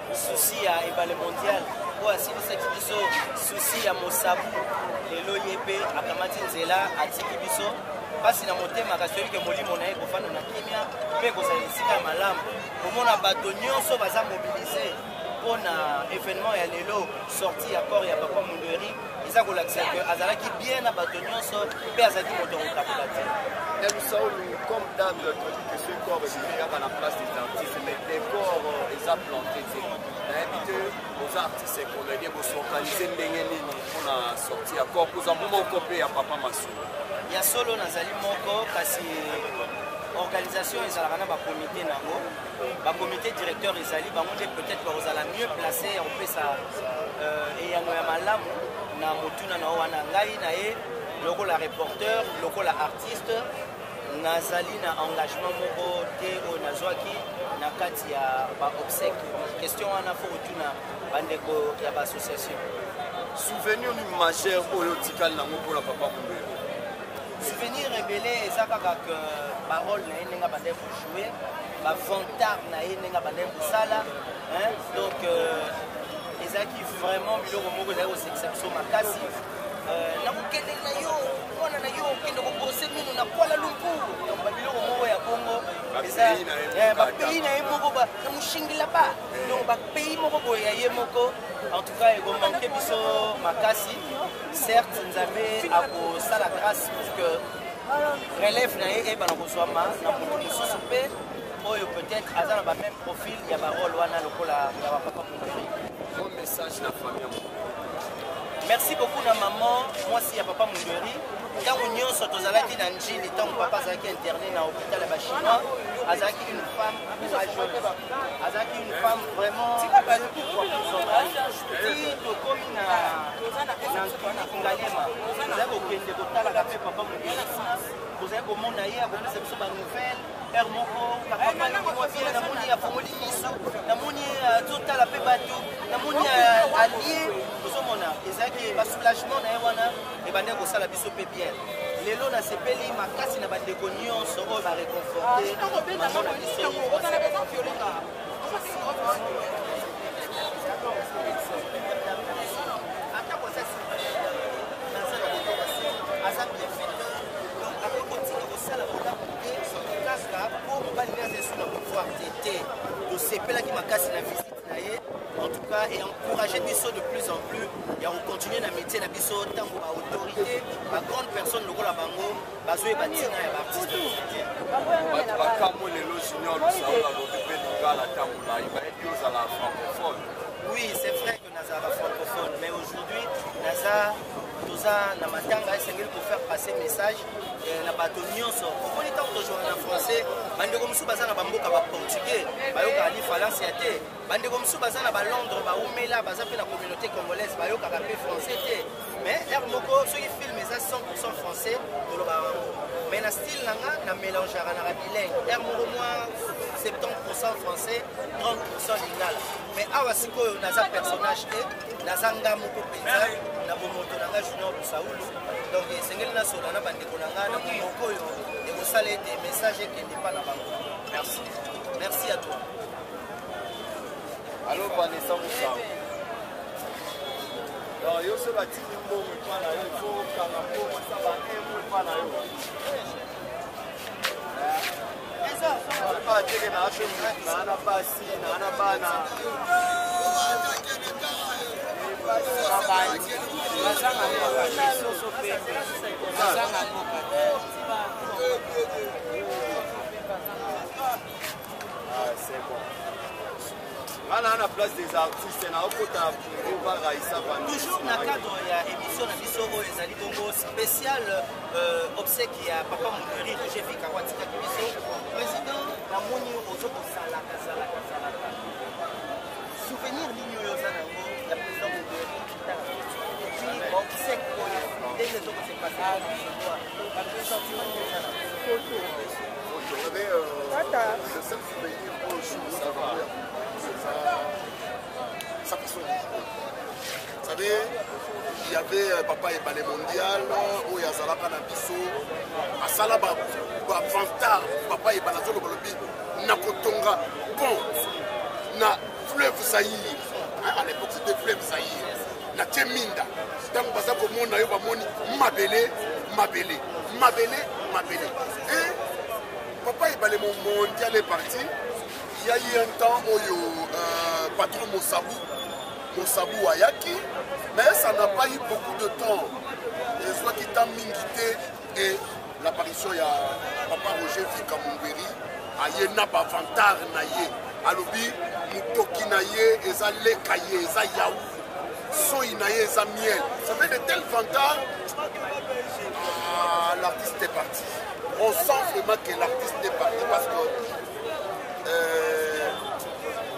biso souci ya ebale mondial, oyo asilisaki biso souci ya mosabu, lelo ye mpe akamati nzela, atiki biso mpasi na motema. Kasi toyebi ke molimo na ye ekofanda na kimia mpe ekozala esika ya malamu. Komona bato nyonso baza mobilise mpo na événement ya lelo, sortie ya corps ya papa Mundweri, eza kolakisa ke azalaki bien na bato nyonso mpe azalaki moto ya kokabola te. Saul, comme d'hab, toyebi que ce corps ebimi kaka na place des artistes, mais décor eza planté te. Nayebi te, oza artiste comédien, bosorganize ndenge nini mpona sortie ya corps? Koza moko mpe ya papa Masumu. Ya solo, nazali moko, kasi organisation ezalaka na bacomité nango, bacomité directeur ezali. Bango nde peut-être bakozala mieux placé ya kopesa eyano ya malamu na motuna na wana. Ngai na ye lokola reporter, lokola artiste, nazali na engagement moko te oyo nazwaki na kati ya baobsèque. Question wana fo kotuna bandeko ya baassociation. Souvenir nini majeur oyo otikali nango mpona papa Mundweri? Souvenir ebele. Eza kaka ke barole na ye, ndenge abandaki kojouer, bavantard na ye, ndenge abandaki kosala. Donc ezalaki vraiment biloko moko ezalaki kosekisa biso makasi. Nakokende na yo, mwana na yo, okende kobrosser mino na Kuala Lumpur. Donc babiloko moko ya bongo, bapays na ye moko, na moshingila ba, donc bapays moko boye ya ye moko. En tout cas, ekomanquer biso makasi. Certes, Nzambe akosala grâce pour que relève na ye eyebana kozwama na moto mosusu mpe oyo peut-être aza na bameme profil ya barole wana lokola ya bapapa Mundweri. Bon message na famille ya Mundweri. Merci beaucoup na maman mwasi ya papa Mundweri. Ntango nyonso tozalaki na Njili, ntango papa azalaki interné na hôpital ya bachinois, azalaki une femme courageuse, azalaki une femme vraiment pour son âge. Ti tokomi na clinique Ngaliema, tozali kokende kotalaka mpe papa Mundweri kuna, tozali komona ye akopesa biso banouvelle heure moko: "Papa mwa bien, namoni afongoli miso, namoni azotala mpe bato, namoni alie." Ozomona, ezalaki basoulagement na ye wana ebandaki kosala biso mpe bien. Lelo nasepeli makasi na bandeko nyonso oyo baréconforter mama na biso. Ata koza aza bienfaiteur, donc akoki kotika kosala bolamu te kaka po mobali nde aza esu na pouvoir te. Te, tosepelaki makasi na visite na ye. En tout cas, et encourager biso de plus en plus ya kocontinue na métier na biso ntango baautorité, bagrande personne lokola bango bazoyeba ntina ya baartiste. Bato bakamwe lelo, Junior Lusaul alobi mpe lingala ta molai. Bayebi ozala francophone. Oui, c'est vrai que nazalaka francophone, mais aujourd'hui naza, toza na matanga, esengeli kofaire passer message na bato nyonso. Omoni, ntango tozwaka na français, bandeko mosusu baza na bamboka baportugais, bayokaka lifalansia te. Bandeko mosusu baza na balondres, baumela, baza mpe na communauté congolaise, bayokaka mpe français te. Mais heure moko, soki film eza 100 français, tolobaka yango. Mais na style na nga, na mélangeaka naka bilingue, heure moko mwa 70 français, 30 lingala. Mais awa sikoyo naza personnage te, naza nga moko mpenza na bomoto na nga, Junior Lusaulu. Donc esengeli nasola na bandeko na nga na monoko oyo ekosala ete message ekende mpa na bango. Merci. Merci à toi. Allo, Vanessa Moussa. Donc yo so batiki mbongo epa na yo, ifo okanga mbongo esa ba emo epa na yo ateke na ape naa na basi naa na bana. Bazanga mboka te, soso pembe bazanga mboka te. Ah, c'est bon. Nga na place des artistes, naokota na Raisa. Toujours na cadre ya émission na biso oyo ezali bongo spécial obsèque ya papa Mundweri Roger Vikaro atikaki biso. Président, namoni ozo kosalaka salaka salaka. Souvenir nini oyo oza nango ya président Mundweri? Et puis obsèque oyo, ndenge ezokose passer, bapressentiment nini oza nango? Vous savez, le seul souvenir oyo ça va, c'est sa façon de jouer. Vous savez, il y avait Papa Ebale Mondial, oyo azalaka na biso, asala bavantard. Papa Ebale azoloba, lobi nakotonga pont na fleuve. Zaïre, hein, à l'époque c'était Fleuve Zaïre, natie minda. Ntango baza komona yo, bamoni mabele, mabele, mabele, mabele. Et papa Ebale mondial est parti. Il y a eu un temps oyo patron Mosabou, Mosabou ayaki, mais ça n'a pas eu beaucoup de temps. Ezwaki temps mingi te et l'apparition ya papa Roger Vika Mongweri aye na bavantard na ye, alobi motoki na ye eza leka ye eza yaou, soi na ye eza miel. Ça fait de tels vantards, ah, l'artiste est parti. On sent vraiment que l'artiste est parti parce que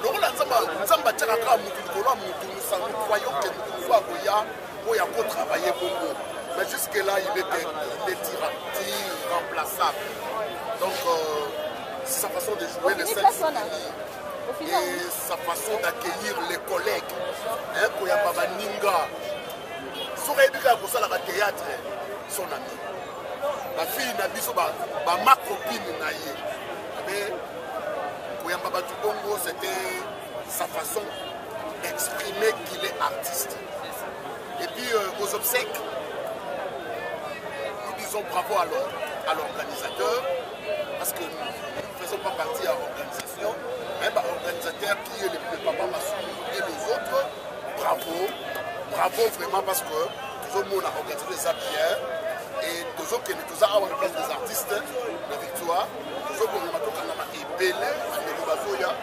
lokola Nzambe atiaka kaka mutu likolo ya mutu, nous croyons que mutu mosusu akoya oyo akotravaille bongo, mais jusque là il est irremplaçable. Donc sa façon de jouer, le seul souvenir, et sa façon d'accueillir les collègues, hein, koyamba baninga, soki ayebi kaka kosalaka théâtre, son ami, bafille na biso, bamacopine na ye abe koyamba bato bongo, c'était sa façon d'exprimer qu'il est artiste. Et puis aux obsèques, nous disons bravo à l'organisateur, parce que nous ne faisons pas partie à l'organisation, même à l'organisateur qui est le papa Massou et les autres, bravo, bravo vraiment, parce que tout le monde a organisé ça bien. Et tozokende, toza awa na place des artistes na Victoire, tozobongama, tokangama ebele, bandeko bazoya.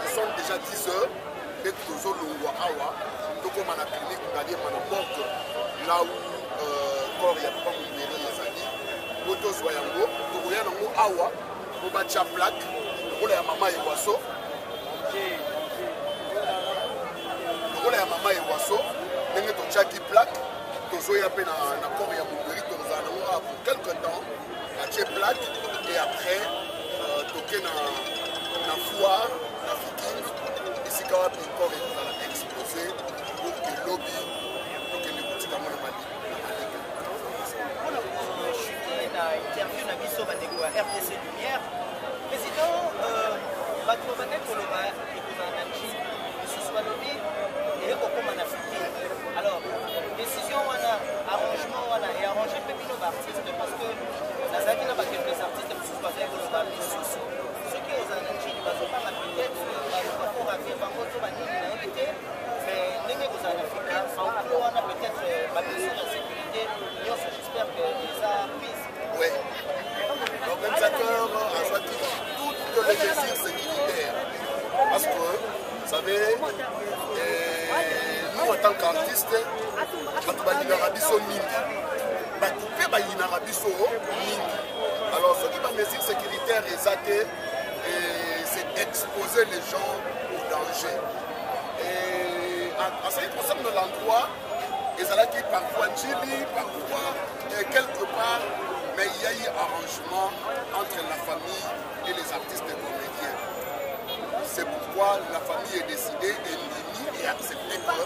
Ils sont déjà 10 heures nde tozolongwa awa, tokóma na clinique Ngaliema, na morgue, là où corps ya papa Momberi ezali, po tozwa yango, tokoya nango awa po batya plaque lokola ya mama Ewaso, lokola ya mama Ewaso ndenge totiaki plaque. Tozoya mpe na corps ya Momberi, tokozala nango awa pour quelque temps, batie plaque et après toke na foire na Fikin, esika wapi corps ekozala exposé pour que lobi tokende kotika ngo na malika. Mpona kochuter na interview na biso, bandeko ya RDC Lumière, président, bato babandaki koloba ekozala na Ndjili, lisusu balobi ekokóma na Fikin. Alors décision wana, arrangement wana earrange mpe bino baartiste? Parce que nazalaki na baquelques artistes mosusu bazali koloba misusu, soki ozala na Ndjili, bazobanga peut-être bakoravir bango to banini, nayebi te. Mais ndenge kozala na Fikin, enclos wana, peut-être bamesure ya sécurité nyonso, j'espère que eza prise. Oui, l'organisateur azwaki toutes les mesures sécuritaires parce que, vous savez, nous en tant qu'artiste, bato balingaka biso mingi, bato mpe bayinaka biso mingi. Alors soki bamesure sécuritaire eza te, c'est exposer les gens au danger. Et en ce qui concerne l'endroit, ezalaki parfois Ndjili, parfois quelque part, mais il y a eu arrangement entre la famille et les artistes et comédiens. C'est pourquoi la famille est décidée, endimi et accepté que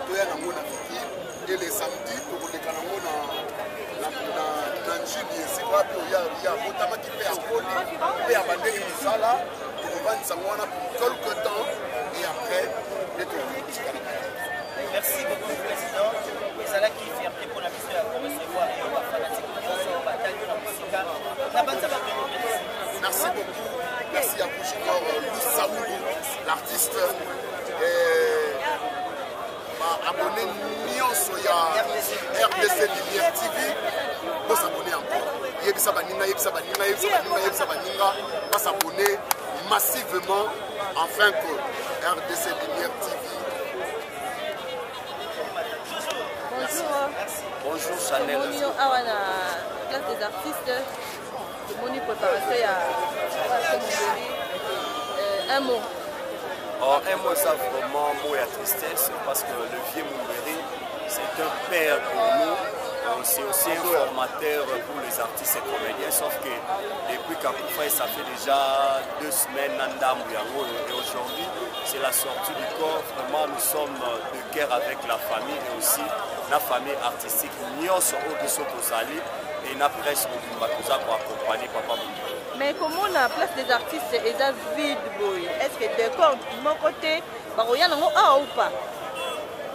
toya nango na Fikin et le samedi tokoleka nango na Ndjili, esika wapi oyo ya abotamaki mpe akoli mpe abandeli mosala. Tokovandisa ngo wana pour quelque temps et après nde tokotikala. Merci beaucoup, président. Ezalaki fierté mpona biso ya korecevoir yo. Bafanatike nyonso batali yo na mosika na banza babengo. Merci. Merci beaucoup. Merci à vous, Junior Loussaoulou, l'artiste. Et abonné nyonso ya RDC Lumière TV, bosabonner encore. Yebisa baninga, yebisa baninga, yebisa baninga, yebisa baninga, basabonner massivement afin que RDC Lumière TV. Bonjour. Bonjour Chanel. Tomoni yo awa na place des artistes, tomoni préparation ya Mondori. Un mot? Oh, un mot, ça vraiment, mot ya tristesse, parce que le vieux Mumberi, c'est un père pour nous. C'est aussi un formateur pour les artistes et comédiens, sauf que depuis qu'akufa, ça fait déjà 2 semaines, ndambu yango, et aujourd'hui, c'est la sortie du corps. Vraiment, nous sommes de cœur avec la famille et aussi la famille artistique nyonso oyo biso tozali et na presse mobimba toza koaccompagner papa Mumberi. Mais komona place des artistes eza vide boye, est ce que décor moko te bakoya nango awa ou pas?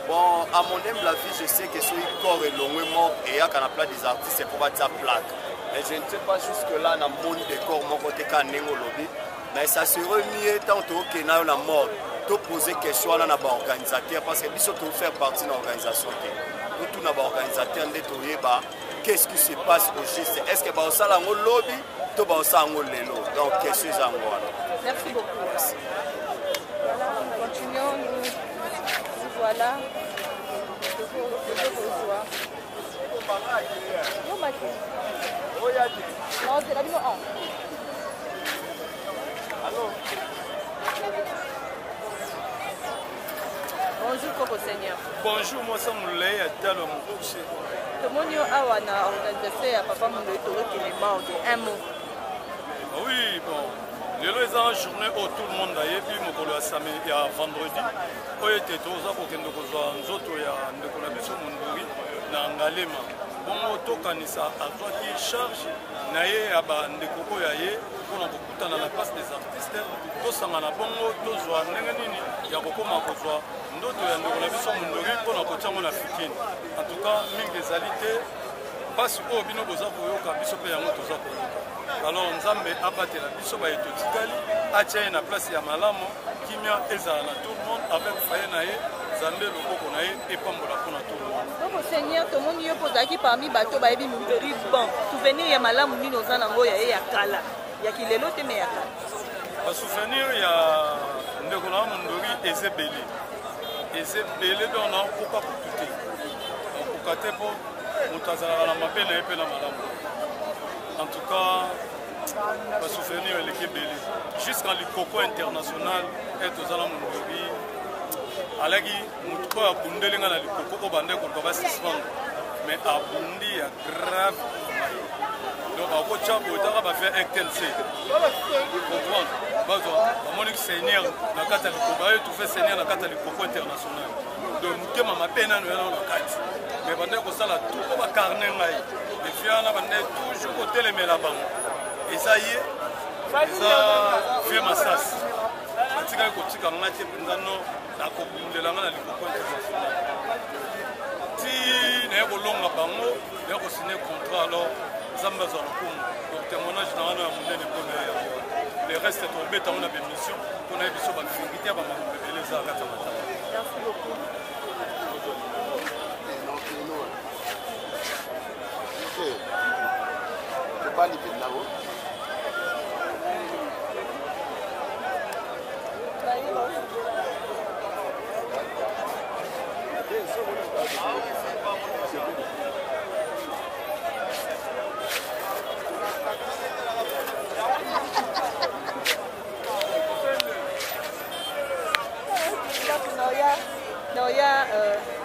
Bon, à mon humble avis, je sais que soki corps elongwe mort eyaka na place des artistes mpo batia plaque, mais je ne sais pas jusque là na moni décor moko te kaka ndenge olobi. Mais ça serait mieux tant tokokenda yo na mort topose question wana na baorganisateur, parce que biso tofaire partie na organisation te. Totuna baorganisateur nde toyeba qu'est-ce qui se passe au juste. Est ce que baosala yango lobi to baosala yango lelo? Donc question eza yango wana. Merci beaucoup. Merci. Voilà, nous continuons, nous, nous voilà. Tokozwa yo mati naozela bino awa. Bonjour Koko Seigneur. Bonjour, moi ça molai ya talo ya mokuse. Tomoni yo awa na organisation ya papa Moloi, tokokende morgue. Un mot. Ah oui, bon. Lelo eza journée oyo tout le monde ayebi, mokolo ya samedi ya vendredi oyo ete toza kokende kozwa nzoto ya ndeko na biso Mondori na Ngalema. Bongo tokanisa azwaki charge na ye ya bandeko oyo ya ye mpona kokutana na place des artistes, tosangana bongo tozwa ndenge nini ya kokóma kozwa ndoto ya ndeko na biso Mondori mpona kotia yango na fikini. En tout cas, mingi ezali te, mpasi oyo bino boza koyoka, biso mpe yango toza koyoka. Alors Nzambe abatela biso baye totikali, atia ye na place ya malamu, kimia ezala na tout le monde avec foyer na ye. Nzambe loboko na ye epambola mpona tout le monde. Koko Seigneur, tomoni yo mpo ozalaki parmi bato bayebi Mondori. Bon souvenir ya malamu nini oza nango ya ye ya kala, ya kilelo te, me ya kala? Basouvenir ya ndeko na Mondori eza ebele, eza ebele. Donc nakoka kutu te, nakoka te, mpo moto azalaka na mabe na ye mpe na malamu. En tout cas, basouvenir eleki ebele jusqu'en likoko international e tozala. Mondori alaki motu oyo abundeli nga na likoko oyo bande koluka basuspendre, mais abundi ya grave ngai. Donc akotya boye taka bafait rtlc comprendre, bazwa bamoniki seigneur na kati ya likoko, baye trouve seigneur na kati ya likoko international. Donc motema mabe nano ya nano na kati, mais bandaki kosala tout mpo bacarne ngai. Efi wana bandaki toujours kotelemela bango. Eza ye, eza vie masasi batikaki kotika ngai te mpenza. No nakobundela ngai na likoko international ti naye kolonga bango, naye kosigne contrat. Alors Nzambe azwa lokumu. Donc témoignage na wana ya monene mpona ye yango wana. Le reste tobeta yango na bémission mpona ye biso bavérité ya bamakambo ebele eza na kati ya matanga. Merci beaucoup. Tobali mpenza o. Naoya, naoya.